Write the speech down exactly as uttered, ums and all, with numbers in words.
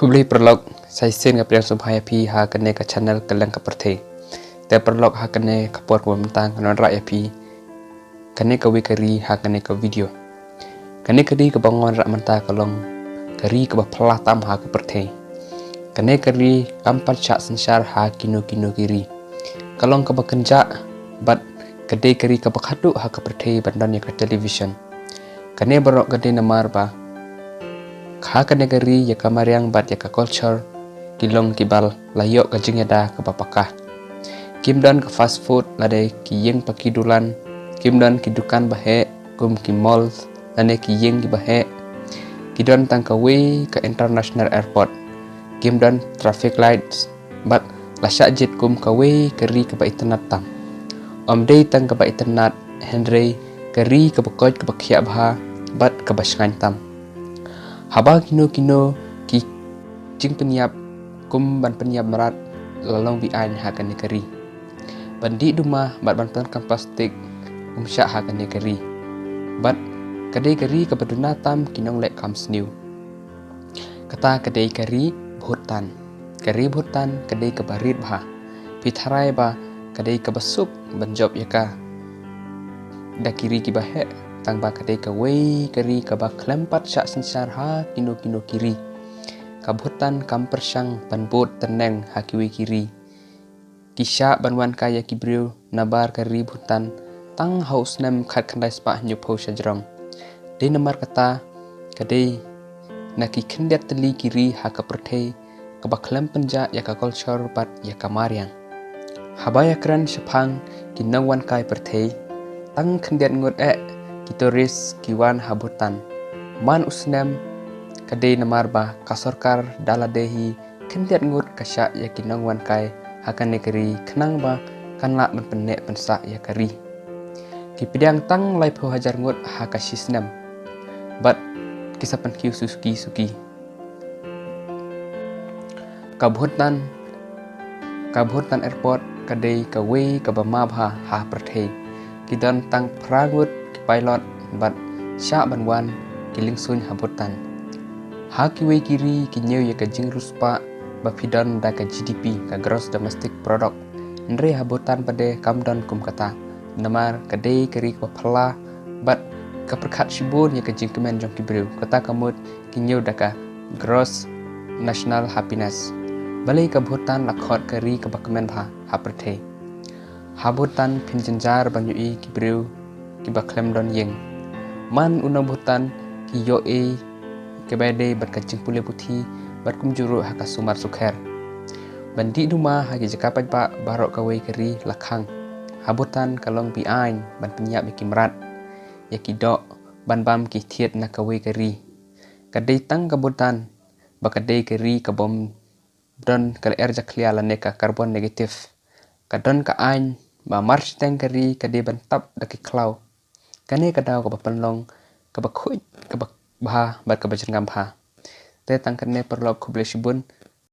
Khublei paralok, sa shisien nga pdiang sngewbha ïa phi ha kane ka channel Kylleng ka Pyrthei. Te paralok, ha kane ka por kaba mynta ngan wanrah ïa phi kane kawei ka ri ha kane ka video. Kane ka ri kaba ngan wanrah mynta ka long ka ri kaba phylla tam ha ka pyrthei. Kane ka ri kam pat shah synshar ha kino kino ki ri. Ka long kaba kynjah bad ka dei ka ri kaba khadduh ha ka pyrthei ban don ïa ka television. Kane baroh ka dei namar ba ha kane ka ri ïa ka mariang bad ïa ka culture ki long kiba la ïoh ka jingïada kaba paka. Kim don ka fast food lane ki ïing paki dulan, kim don ki dukan ba heh kum ki malls lane ki ïing kiba heh. Ki don tang kawei ka international airport. Kim don traffic lights bad la shah jied kum kawei ka ri kaba itynnad tam. Ym dei tang kaba itynnad, hynrei ka ri kaba koit kaba khiah bha bad kaba shngaiñ tam. Haba kino kino ki jingpynïap kum ban pynïap mrad la long be-aiñ ha kane ka ri. Ban dih duma bad ban pyndonkam plastik ym shah ha kane ka ri. Bad ka dei ka ri kaba duna tam ki nongleh kam sniew. Kata ka dei ka ri Bhutan. Ka ri Bhutan ka dei kaba rit bha. Phi tharai ba ka dei kaba suk ban jop ïa ka da ki ri kiba heh, tang ba ka dei kawei ka ri kaba khlem pat shah synshar ha kino kino ki ri. Ka Bhutan kam pyrshang ban bud tneng ha kiwei ki ri. Ki shah ban wan kai ïa ki briew nabar ka ri Bhutan tang ha u snem khatkhyndai spah hynñiewphew shajrong. Dei namar kata ka dei na ki khyndiat tylli ki ri ha ka pyrthei kaba khlem pynjah ïa ka culture bad ïa ka mariang. Haba ïakren shaphang ki nongwan kai pyrthei, tang khyndiat ngut eh ki tourist ki wan ha Bhutan man u snem. Ka dei namar ba ka sorkar da lade hi khyndiat ngut ka shah ïa ki nongwan kai ha kane ka ri khnang ba kan lah ban pynneh pynsah ïa ka ri. Ki pdiang tang laiphew hajar ngut ha ka shi snem bad ki sa pynkiew suki suki. Ka Bhutan, ka Bhutan Airport ka dei kawei kaba ma bha ha pyrthei. Ki don tang phra ngut ki pilot bad shah ban wan ki lyngsuiñ ha Bhutan. Ha kiwei ki ri ki ñiew ïa ka jingriewspah ba phi don da ka G D P, ka Gross Domestic Product. Hynrei ha Bhutan pat de kam don kum kata. Namar ka dei ka ri kaba phylla bad ka pyrkhat shibun ïa ka jingkmen jong ki briew. Kata ka mut ki ñiew da ka Gross National Happiness. Balei ka Bhutan la khot ka ri kaba kmen bha ha pyrthei? Ha Bhutan phin jynjar ban ïohi ki briew kiba khlem don ïing. Man u nong Bhutan ki ïohi kiba dei bad ka jingpule puthi bad kumjuh ruh ha ka sumar sukher. Ban dih duma ha ki jaka paidbah baroh kawei ka ri la khang. Ha Bhutan ka long be-aiñ ban pynïap ïa ki mrad, ïa ki doh ban bam ki thied na kawei ka ri. Ka dei tang ka Bhutan ba ka dei ka ri ka bym don ka lyer jakhlia lane ka carbon negative. Ka don ka aiñ ba mar shiteng ka ri ka dei ban tap da ki khlaw. Kane ka daw kaba pynlong kaba khuid, kaba bha bad kaba jyrngam bha. Te tang kane paralok, khublei shibun.